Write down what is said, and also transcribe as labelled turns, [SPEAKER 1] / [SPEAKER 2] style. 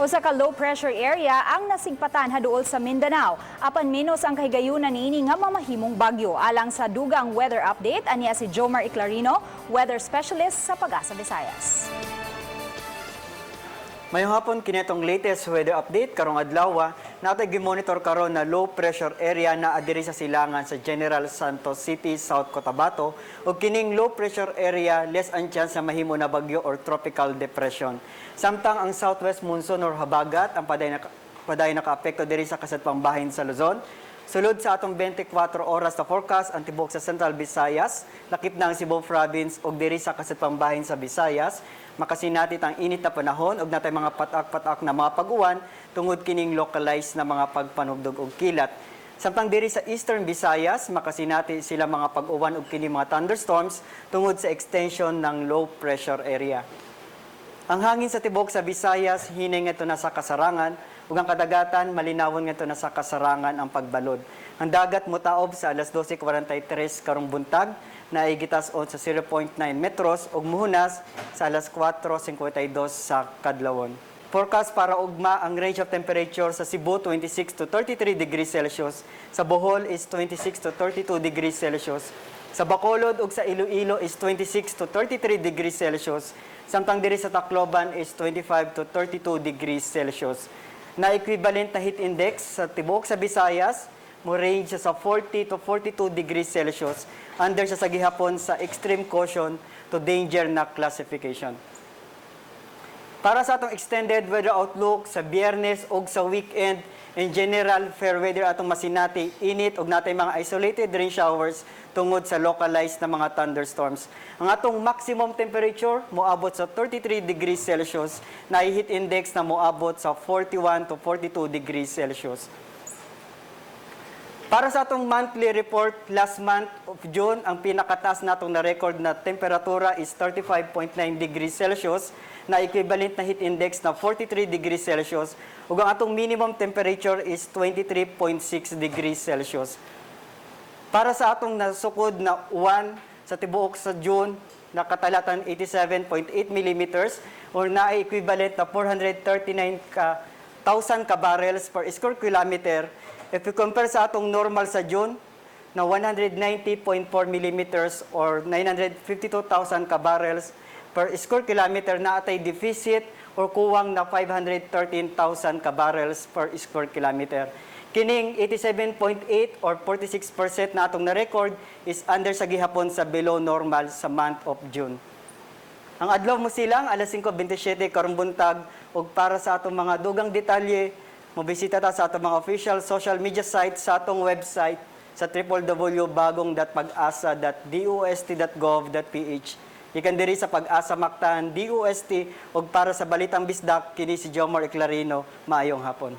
[SPEAKER 1] Usa ka low pressure area ang nasigpatan haduol sa Mindanao. Apan menos ang kahigayunan niini nga mamahimong bagyo. Alang sa dugang weather update, aniya si Jomar Eclarino, weather specialist sa Pag-asa Visayas.
[SPEAKER 2] Mayong hapon. Kini atong latest weather update karong adlaw. Natay gimonitor karon na low pressure area na diri sa silangan sa General Santos City, South Cotabato, ug kining low pressure area, less ang chance na mahimo na bagyo or tropical depression. Samtang ang southwest monsoon or habagat ang paday nakaapekto diri sa kasadpang bahin sa Luzon. Sulod sa atong 24 oras na forecast, ang tibuok sa Central Visayas, lakip na ang Cebu Province ug diri sa kasadpang bahin sa Visayas, makasinati ang init na panahon ug natay mga patak-patak na mga pag-uwan tungod kining localized na mga pagpanugdog og kilat. Samtang diri sa Eastern Visayas, makasinati sila mga pag-uwan ug kini mga thunderstorms tungod sa extension ng low pressure area. Ang hangin sa tibuok sa Visayas, hinay ngadto na sa kasarangan, ug ang kadagatan, malinawon ngadto na sa kasarangan ang pagbalod. Ang dagat mutaob sa alas 12:43 karong buntag, na gitas-on sa 0.9 metros ug muhunas sa alas 4:52 sa kadlawon. Forecast para ugma, ang range of temperature sa Cebu, 26 to 33 degrees Celsius, sa Bohol is 26 to 32 degrees Celsius, sa Bacolod ug sa Iloilo is 26 to 33 degrees Celsius, samtang diri sa Tacloban is 25 to 32 degrees Celsius. Na equivalent na heat index sa tibuok sa Visayas, mo range siya sa 40 to 42 degrees Celsius, under siya sa gihapon sa extreme caution to danger na classification. Para sa atong extended weather outlook sa Biyernes ug sa weekend, in general, fair weather atong masinati, init ug natay mga isolated rain showers tungod sa localized na mga thunderstorms. Ang atong maximum temperature moabot sa 33 degrees Celsius, na heat index na moabot sa 41 to 42 degrees Celsius. Para sa atong monthly report, last month of June, ang pinakataas natong na-record na temperatura is 35.9 degrees Celsius, na equivalent na heat index na 43 degrees Celsius, ug ang atong minimum temperature is 23.6 degrees Celsius. Para sa atong nasukod na uwan sa tibuok sa June, nakatalatan 87.8 millimeters or na equivalent na 439 ka thousand ka barrels per square kilometer. If you compare sa atong normal sa June na 190.4 millimeters or 952,000 ka barrels per square kilometer, na atay deficit or kuwang na 513,000 ka barrels per square kilometer. Kining 87.8 or 46% na atong na-record is under sa gihapon sa below normal sa month of June. Ang adlaw mo silang alas 5:27 karong buntag, ug para sa atong mga dugang detalye, mobisita ta sa atong mga official social media sites, sa atong website sa www.bagong.pagasa.dost.gov.ph. Gikan diri sa Pag-asa Mactan, DOST, ug para sa Balitang Bisdak, kini si Jomar Eclarino. Maayong hapon.